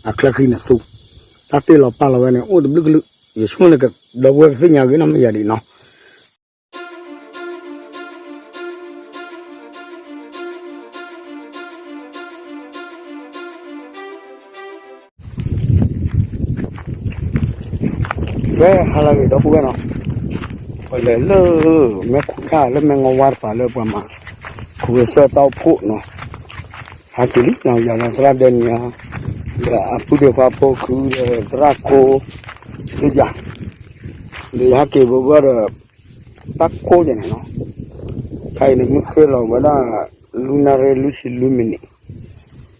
အချၢဃံန့ၣ်သူ, တၢ်တ့ၢ်လီၤပာ်လီၤဝဲန့ၣ် အိၣ်တဘျုးကလုာ်, ယဆိကမိၣ်န့ၣ် ဒီပုၢ်ဝဲၢ်ကသ့ၣ်ညါဂ့ၤနီၤ မ့ၢ်ယၤဒ်နီၤ. ဝဲဟါလၢအဂ့ၤ ဒီပုၢ်ဝဲၢ်နီၤ, ပလဲၤလၢ မဲာ်ခူၣ်ခါလၢမဲာ်ငီဝါတပၤလၢပှၤမၤ ခူၣ်ဝဲစၢၢ်တၢ်အိၣ်ဖှိၣ်နီၤ, ဟဲက့ၤလံနီၤ ယၤလၢသရၣ်ဒဲနံၤဧါ, ဒီးအပုၢ်ဒ့ခွါဖိခုဒီးသရၣ်ကိး သ့ယၤ, ဒီးယဟဲက့ၤဘၣ်ဘၣ်ဒီး တၢ်ကိးယၤန့ၣ်နီၤ, ခဲအံၤန့ၣ်မုၢ်ဃ့လီၤဝဲဒၣ် လွံၢ်နၣ်ရံၣ်လွံၢ်ဆံလွံၢ်မံးနံး,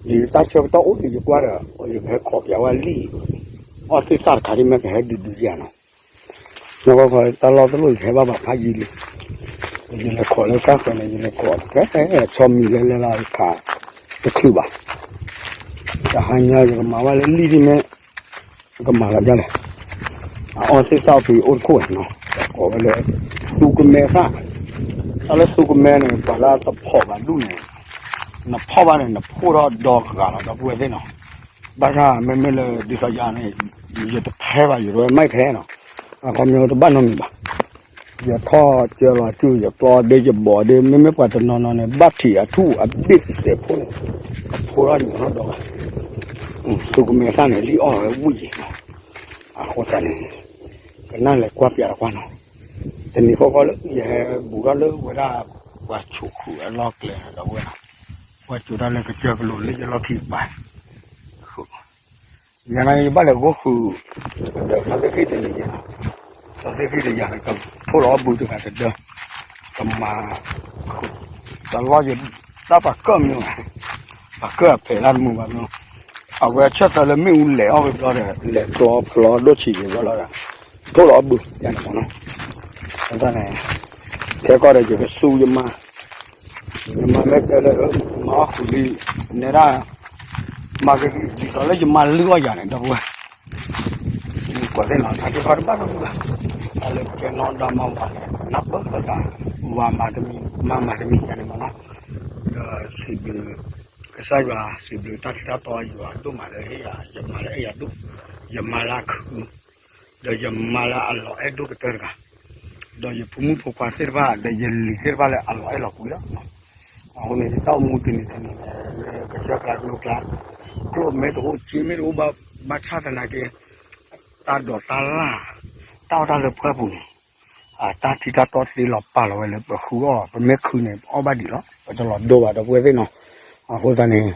ယတၢ်ဆၢကတီၢ်အိၣ်ဒံးယကွၢ်ဒီး ယကဟဲခိးပၠးဝဲလံာ် အီၣ်သ့ၣ်သၣ်တခါဒ်မ့ၢ်ကဟဲဒုးဒုးယၤနီၤ, နီၢ်ကီၢ်ခီတၢ်လီၢ်တလိၣ်ယဟဲဘၣ်ဘၣ်ဖးယံာ်လံ, ယလဲၤခိးလၢကၢ်ဃၢၤန့ၣ် ယလဲၤခိးတကဲ ဆီမံၤလဲလဲလီၤခး တချုးဘၣ်, တဟါညါယကမၤဝဲလၢလံာ်ဒ်မ့ၢ် ကမၤလၢဒ်လဲၣ်, အအီၣ်သ့ၣ်သၣ်ဖဲအိၣ်တခိၣ်နီၤ, ကိးဝဲလၢ သူကမဲသၣ်, တၢ်လၢသူကမဲန့ၣ် ပှၤလၢတဖီၣ်ဘၣ်ဒူၣ်န့ၣ်, နဖီၣ်ဘၣ်န့ၣ် နဖှိၣ်ထီၣ်ဒီဂၤလီၤ ဒီပုၢ်ဝဲၢ်သ့ၣ်နီၤ, ဘၣ်ဆၣ်မ့မ့ၢ်လၢဒ်သိးယၤန့ၣ် ယတဖဲဘၣ် ယတဝဲမ့ၢ်ဖဲနီၤ, အခီပညီတဘၣ်နီတမံၤဘၣ် ယထီၣ်ကၢလီၤစုၣ် ယကျီဒ့ယဘီဒ့ မ့မ့ၢ်ပှၤတနီၤနီၤန့ၣ် ဘၣ်ထံးအထူၣ်အဘ့ၣ်စဲးဖိန့ၣ် ကဖိထီၣ်ညီထီၣ်ဒီဂၤ, သူကမဲသၣ်န့ၣ် လံၣ်အီၣ်ဝဲဝံၣ်ယံၤနီၤ, အဃိသတးန့ၣ် ကနၣ်လဲၤကွၢ်ပၠးတကွၢ်နီၤ, တနံၤဃီဃီလၢယဟဲဘူးထီၣ်လၢဝဲဒၣ် ပှၤဆိးဃုာ်အလီၢ်ကျဲဒီပုၢ်ဝဲၢ်နီၤ, ပှၤကၠိတၢ်လၢကစၢၢ်ကလိလၢယလီၢ်ခံကပၤ ယၤန့ၣ် ယဘၣ်လဲၤဂီၢ်ဃုာ် ဒီးထီၣ်သ့ၣ်ဃံၣ်တနံၤယဲနီၤ, ထီၣ်သ့ၣ်ဃံၣ်တယၤန့ၣ် ကထိၣ်လီၤအီၣ်ဘုတဂၤတဒၢ, ကမၤ တလီၢ်ယ တၢ်ပှၤကၢၢ်မ့ၢ်ဘၣ်, ပှၤကၢၢ်အဖဲးလၢတမုာ်ဘၣ်မ့ၢ်, အဝဲဆၢၣ်သၢလၢမ့ၣ်အူလဲၤအီၣ်ဝဲဘျီဒီး လဲၤကျီဖျီဒိၣ်ဆံးယံၤဘျီလီၤဒီး ထိၣ်လီၤအီၣ်ဘုယၤန့ၣ်မ့ၢ်နီၤ, အဃိသတးန့ၣ် ခဲကီၢ်ဒီးယကစူၢ်ယမါ ယမါမ့ၢ်တဲလၢ မၤအီၣ်ဃုာ်လံ နဲဒၣ် မၤကဒ်သိးလၢယမါလုၢ်အီၣ်ယၤန့ၣ် ဒီပုၢ်ဝဲၢ် ကွၢ်သ့ၣ်နီၤ တၢ်က့ၤခီတဘၣ်နီတမံၤဘၣ်, တၢ်လၢကဲနီၢ်ဒီမါဝၤန့ၣ် နၢ်ပၢၢ်လိာ်သး ဝၤမၤတမံၤ မါမၤတမံၤယၤန့ၣ်မ့ၢ်နီၤ, ဒီးစံးဘျုး ကစၢ်ယွၤ စံးဘျုးတၢ်ထံတၢ်တီယွၤဒိၣ်မးလၢဟ့ၣ်ယၤ ယမါလၢအခု ဒီးယမါလၢအလီၤအဲၣ်ဒိၣ်ကတၢၢ်တဂၤ, ဒီးယဖိမုၣ်ဖိခွါသ့ၣ်တဖၣ် ဒီးယလံၤသ့ၣ်တဖၣ်လၢအလီၤအဲၣ်လီၤကွံလီၤ. အဃိန့ၣ် ယတၢ်အိၣ်မူတနံၤတနံၤန့ၣ် လၢကစၢၢ်ကျါကျိကျါ, ကျိမ့ၢ်တအိၣ် စ့မ့ၢ်တအိၣ်ဘၣ် ဘၣ်ဆၣ်သနာ်က့ တၢ်ဒိးတၢ်လၢ် တၢ်အီၣ်တၢ်လၢပှၢ်ပူၤန့ၣ် အတၢ်ထံတၢ်တီတ့လီၤပာ်လီၤဝဲလၢပဃုအီၣ် ပမ့ၢ်ခုန့ၣ် ပအီၣ်ဘၣ်ဒံးလီၤ ပတလီၤဒိဘၣ်ဒီပုၢ်ဝဲၢ်သ့ၣ်နီၤ. အဃိသတးန့ၣ်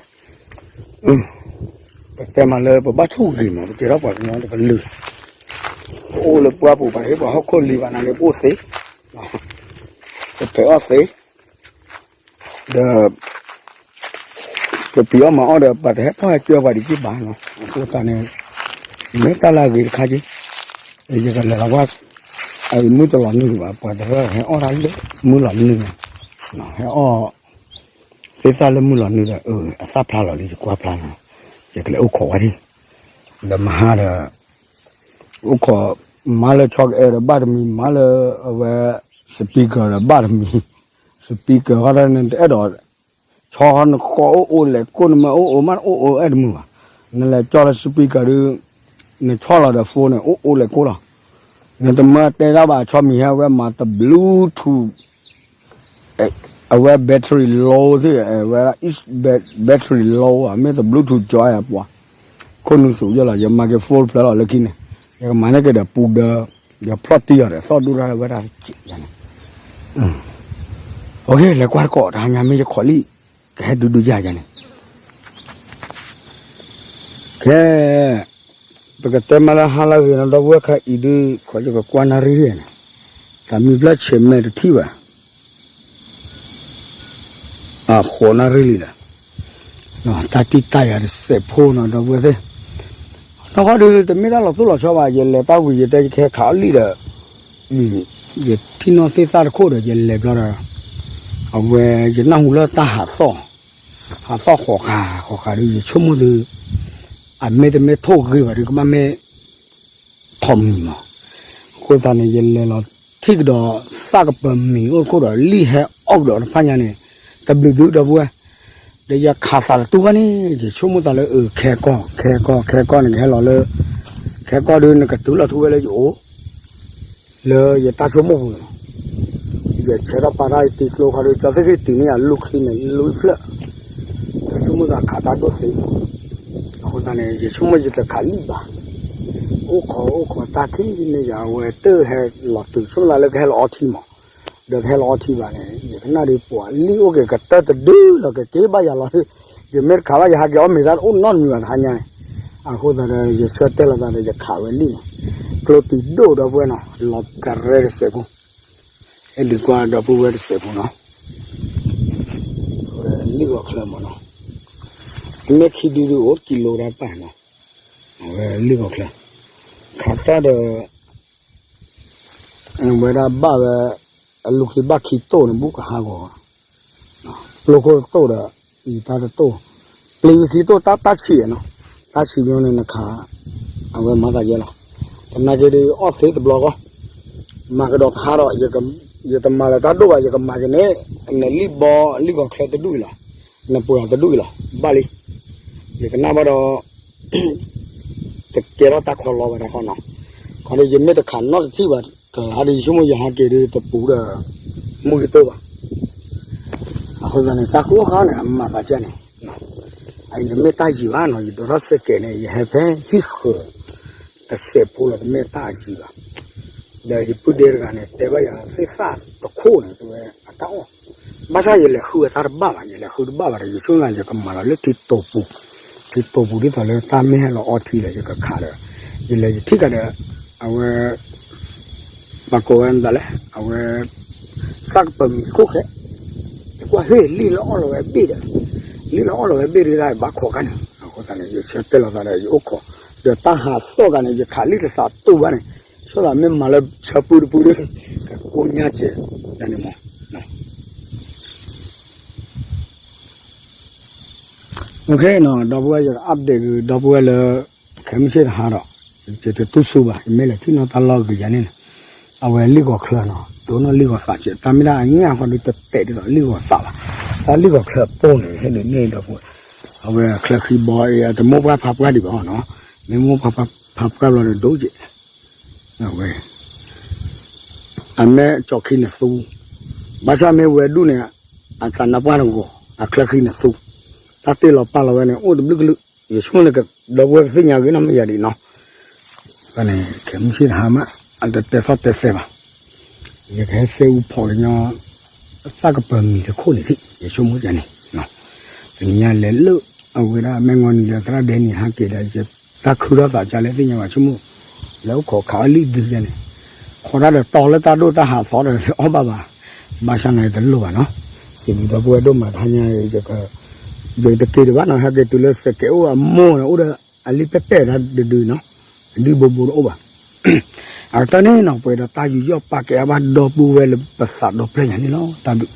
ပတဲမးလၢပဘၣ်ဆိၣ်ဂ့ၤမး ပကဲထီၣ်ပှၤကညီတကလုာ် ပအိၣ်လၢပှၢ်ပူၤ ပှၤဟ့ၣ်ပှၤဟီၣ်ခိၣ်လံဘၣ်နာ်က့ ပအိၣ်သ့ ပဖဲးအီၣ်သ့ ဒီး ပဖံးအီၣ်မၤအီၣ်ဒီး ပှၤတဟဲထီၣ်ဟဲကၢပှၤဒံးက့ဘၣ်နီၤ. အဃိသတးန့ၣ် မ့ၢ်တၢ်လၢအဂ့ၤတခါက့ ယကလဲၤလီၤကွၢ် အမုၢ်တလီၤနုာ်ဘၣ် ပှၤတရၢၢ်ဟဲအီၣ်တၢ်လၢမုၢ်လီၤနုာ် ဟဲအီၣ် သ့ၣ်သၣ်လၢမုၢ်လီၤနုာ်ဒီး အသၣ်ဖျါလီၤလံ ယကွၢ်ဖျါလီၤ ယကလဲၤအိၣ်ခိးဝဲဒၣ် ဒီးမဟါဒီး အိၣ်ခိး မၤလၢဆီကအဲၣ်ဒီးဘၣ်တမံၤ မၤလၢအဝဲ speaker ဒီးဘၣ်တမံၤ speaker ဃီဒီးနတအဲၣ်ဒိး ဆီနဃီအိၣ်အိၣ်လဲၤကိၢ် နမ့ၢ်အိၣ်အိၣ်မး အိၣ်အိၣ်အဲၣ်တမုာ်ဘၣ် နလဲၤကၠီလၢ speaker ဒီး နဆီလီၤဒီး phone န့ၣ် အိၣ်အိၣ်လဲၤကိၢ်လီၤ နတမၢတဲတၢ်ဘၣ် ဆီမံၤဟဲဝဲမၤတ Bluetooth အဝဲ battery low သ့ၣ် အဝဲ is bat- battery low မ့ၢ်တ Bluetooth ကၠီယၤပှၤ ခိၣ်နူာ်သူးယဲလီၤ ယမၤက့ၤ phone ဖျၢၣ်လီၤလၢခံန့ၣ် ယကမၤန့ၢ်က့ၤဒီးပူၤဒီး ယဖျီၣ်တံၢ်အီၤဒီး သီၣ်ဒိၣ်တၢ်လၢဝဲဒၣ်တက့ၢ်ယၤန့ၣ် လဲၤကွၢ်တကိး တဟါညါမ့ၢ်ယခိးလံ ကဟဲဒုးဒုးယၤယၤန့ၣ် ကဲ ပကတဲမးလၢဟါလၢအဂ့ၤနီၤ ဒီပုၢ်ဝဲၢ် ခါအံၤဒုးခီယကကွၢ်နၣ်ရံၣ်န့ၣ် တၢ်မံၤဖျၢၣ်ဆဲးမဲာ်တထံၣ်ဘၣ် အဃိးနၣ်ရံၣ်လံဒီး တၢ်တံၢ်တၢ်ယၤတစဲးဖိနီၤ ဒီပုၢ်ဝဲၢ်သ့ၣ် နီၢ်ကီၢ်ဒုး တမ့ၢ်တၢ်လီၤသူၣ်လီၤဆီဘၣ် ယလဲၤတၢ်ဝံၤ ယတဲယကဟဲခးအီၣ်လံဒီး ယထံၣ်နီၣ်သ့ၣ်သၣ်တခိၣ်ဒီး ယလဲၤဘျီဒီး အဝဲ ယနၢ်ဟူလၢတၢ်ဟးသီၣ် ဟးသီၣ်ဃီၤဃာ် ဃီၤဃာ်ဒီး ယဆိကမိၣ်ဒီး အမ့ၢ်တမ့ၢ်ထိၣ်ဂ့ၤဘၣ်ဒီး ကဘၣ်မ့ၢ် ထိၣ်မံၤမး အဃိသတးန့ၣ် ယလဲၤလီၤထံၣ်ကဒီး သၣ်ကပၢၤမံၤအိၣ်တခိၣ်ဒီး လံၣ်ဟဲအီၣ်ကဒီးတဖၣ်ညါန့ၣ် တဘျုးဘျုးဒီပုၢ်ဝဲၢ် ဒီးယခးသးတတူၢ်ဘၣ်န့ၣ် ယဆိကမိၣ်သးလၢအၢ ခဲကီၢ် ခဲကီၢ် ခဲကီၢ်န့ၣ် ကဟဲလီၤလၢ ခဲကီၢ်ဒုး နကတုၤလီၤထူဝဲလၢယအိၣ် လၢယတၢ်ဆိကမိၣ်ပူၤန့ၣ်လီၤ. ယဆဲးထီၣ်ပာ်တၢ်ယတံၤကျိခီဒုး ကၠီသ့ၣ်သ့ၣ်တံၤန့ၢ်ယၤ လူၢ်ချံန့ၣ် လူၢ်ဖျၢၣ် ဒီးဆိကမိၣ်သးခးတၢ်ဒိၣ်သ့လီၤ. အဃိသတးန့ၣ် ယဆိကမိၣ်ယတခးလံၣ်ဘၣ် အိၣ်ခိးအိၣ်ခိးတၢ်ခံန့ၣ် ယဝဲတဟဲလီၤတုၤ ဆိကမိၣ်သးလၢကဟဲလီၤအီထံမး, ဒီးကဟဲလီၤအီထံဘၣ်န့ၣ် ယကနၣ်ဒုးပှၤလံၣ်အိၣ်က့ၤကတၢၢ်တဒုလီၤ ကက့ၤဘၣ်ယၤလီၤ. ယမ့ၢ်တခးဘၣ် ယဟးက့ၤအီၣ်မ့ၤသၣ်တအိၣ်နီတမံၤဘၣ်တဟါညါန့ၣ်. အဃိသတးဒီး ယဆၢတဲာ်လီၤသးဒီး ယခးဝဲလံၣ်န့ၣ် ကျိတံၤဒိၣ်ဒီပုၢ်ဝဲၢ်နီၤ လီၤကရဲတစဲးဖိ အဲၣ်ဒုးကွၢ်ဒီပုၢ်ဝဲၢ်တစဲးဖိနီၤ လံၣ်ဂီၤချၢမးနီၤ တမ့ၢ်ခံဒုဒုအိၣ်ကံလိတၢ်ပာ်နီၤ အဝဲလံၣ်ဂီၤချၢ ခးတၢ်ဒီး ဝဲဒၣ်ဘၣ်ဝဲ အလူၤခံဘၣ်ခံတိၢ်န့ၣ် ဘူးကဟးဂီၤ ပျိခိၣ်တတိၢ်ဒီး အံၤတၢ်တတိၢ် ပျံၤဝံၤခံတိၢ်တၢ်တၢ်ဆံးနီၤ တၢ်ဆံးမ့ၢ်န့ၣ်နခး အဝဲမၤသးယဲလီၤ. သနာ်က့ဒုးအီၣ်သ့တဘျီဃီ မၤကဒီးကဟးဒီး ယတမၤလၢတၢ်ဒိၣ်ဘၣ် ယကမၤက့ၤန့ၣ် နလံၣ်ဘီလံၣ်ဂီၤချၢတဒူၣ်အံၤလီၤ နပှၤတဒူၣ်အံၤလီၤ ဘၣ်လံ ယကနၣ်ဘၣ်ဒီး တကဲထီၣ်တၢ်ခီလီဘၣ်တၢ်ခီနီၤ ခီဒီးယမ့ၢ်တခးနီတထံၣ်ဘၣ် ကလါဒီးယဆိကမိၣ်ယဟးက့ၤဒုးတပူၤဒီး မုၢ်ကတိၢ်ဘၣ် အဃိသတးန့ၣ် တၢ်ဃိဃါန့ၣ် အမၤသးကဲန့ၣ် အံၤတမ့ၢ်တၢ်ယံၤဘၣ်နီၤ ယဒိးထီၣ်စဲးကဲးန့ၣ် ယဟဲဖဲဟံၣ်ဃၢၤ တစဲးဖိလီၤ တမ့ၢ်တၢ်အယံၤဘၣ် ဒီးယပုၢ်ဒ့တဂၤန့ၣ် တဲဘၣ်ယၤသ့ၣ်သၣ်တခိၣ်န့ၣ် တဲဝဲအတၢ်အီၣ် ဘၣ်ဆၣ်ယလဲၤဃုဝဲတၢ်တဘၣ်ဘၣ် ယလဲၤဃုတဘၣ်ဘၣ်ဒီး ယဆိကမိၣ်ယကမၤလီၤလၢထံတိာ်ပူၤ ထံတိာ်ပူၤဒ်သိးလၢတၢ်မ့ၢ်ဟဲလီၤအီထံဒီး ယကခးဒီး ယလဲၤယထံၣ်ကဒီး အဝဲ ပှၤကိးဝဲမတၤလဲၣ် အဝဲ သၣ်ကပၢၤမံၤတခိၣ်ဃဲ ယကွၢ်ဟ့ၣ်လံၣ်လၢအီၣ်လီၤဝဲဘ့ၣ်ဒီး လံၣ်လၢအီၣ်လီၤဝဲဘ့ၣ်ဒုး တၢ်ဘၣ်ခိးခါန့ၣ် အဃိသတးန့ၣ် ယဆၢတဲာ်လီၤသးဒီးယအိၣ်ခိး ဒီးတၢ်ဟးသီၣ်ဂၤန့ၣ် ယခးလံၣ်တသးတူၢ်ဘၣ်န့ၣ် ဆိသးမ့ၢ်မၤလၢဆၢပူတပူဒီး ကကိညါစဲး ယၤန့ၣ်မး OK နီၤ ဒီပုၢ်ဝဲၢ်ယက update က့ၤ ဒီပုၢ်ဝဲၢ်လၢ ခဲမုၢ်ဆ့ၣ်တဟါဒီး ယတတူၢ်ဆူဘၣ် ယမ့ၢ်လဲၤထံၣ်နီၣ်တၢ်လီၢ်ဂ့ၤယၤန့ၣ် အဝဲလံၣ်ဂီၤချၢနီၤ ဒိးနီၣ်လံၣ်ဂီၤသးကဲး တၢ်မ့ၢ်ဒၣ်အညၣ်ဃီဒုးတတဲာ်ဒ်သိးလံၣ်ဂီၤသးဘၣ် တၢ်လံၣ်ဂီၤချၢပိၢ်န့ၣ် ဟဲဒုးန့ၢ်ဒီပုၢ်ဝဲၢ် အဝဲချၢဃံဘီအံၤ တမိၢ်ပှၢ်ဖးပှၢ်ဒံးဘၣ်နီၤ မ့ၢ်မိၢ်ပှၢ်ဖးပှၢ်ဘျီဒီးဒိၣ်ကဲး အဝဲ အမဲာ်ကၠီၤခံနသူ ဘၣ်ဆၣ်မ့ၢ်ဝဲဒူၣ်န့ၣ် အတၢ်နါပှၢ်တဂီၤ အချၢဃံနသူ တၢ်တ့ၢ်လီၤပာ်လီၤဝဲန့ၣ် အိၣ်တဘျုးကလုာ် ယဆိကမိၣ်န့ၣ် ဒီပုၢ်ဝဲၢ်ကသ့ၣ်ညါဂ့ၤနီတမံၤယၤဒံးနီၤ န့ၣ် ခဲမုၢ်ဆ့ၣ်တဟါမး အတတဲသီၣ်တဲသဲဘၣ် ယကဟဲစဲအူဖီၣ်ကညီ သၣ်ကပၢၤမံၤတခိၣ်န့ၣ်ထံၣ် ယဆိကမိၣ်ယၤန့ၣ် တနံၤညါလဲၤလၢ အဝဲဒၣ်မဲၢ်ငီနံၤဒီးသရၣ်ဒဲနံၤဟးက့ၤဒီး ယတၢ်ခုထီၣ်သးကလဲၣ်သ့ၣ်ညါဘၣ်ဆိကမိၣ် လဲၤအိၣ်ခိးခးအီၣ်လံၣ်ဒုးယၤန့ၣ် ဃီဒၣ်ဒီးတီလၢတၢ်ဒိၣ်တၢ်ဟးသီဒီးအီၣ်ဘၣ်ဘၣ် ဘၣ်ဆၣ်န့ၣ်တလိၣ်ဘၣ်နီၤ စံးဘျုးဒီပုၢ်ဝဲၢ်ဒိၣ်မးတဟါညါ ယတက့ၤဒံးဘၣ်နီၤ ဟဲက့ၤတုၤလၢစဲးကဲးအိၣ်အမိၢ်န့ၣ် အိၣ်ဒီးအလံာ်ပဲာ်ပဲာ်တၢ်ဒုးဒုးနီၤ အဒုးဘိဘိတအိၣ်ဘၣ် အကတၢၢ်န့ၣ်နီၤ ပှဲၤဒီးတၢ်ယူးယီၣ်ပာ်ကဲအါဘၣ်ဒီပုၢ်ဝဲၢ်လၢပသးဒီဖျၢၣ်ညါန့ၣ်လီၤ တၢ်ဘျုး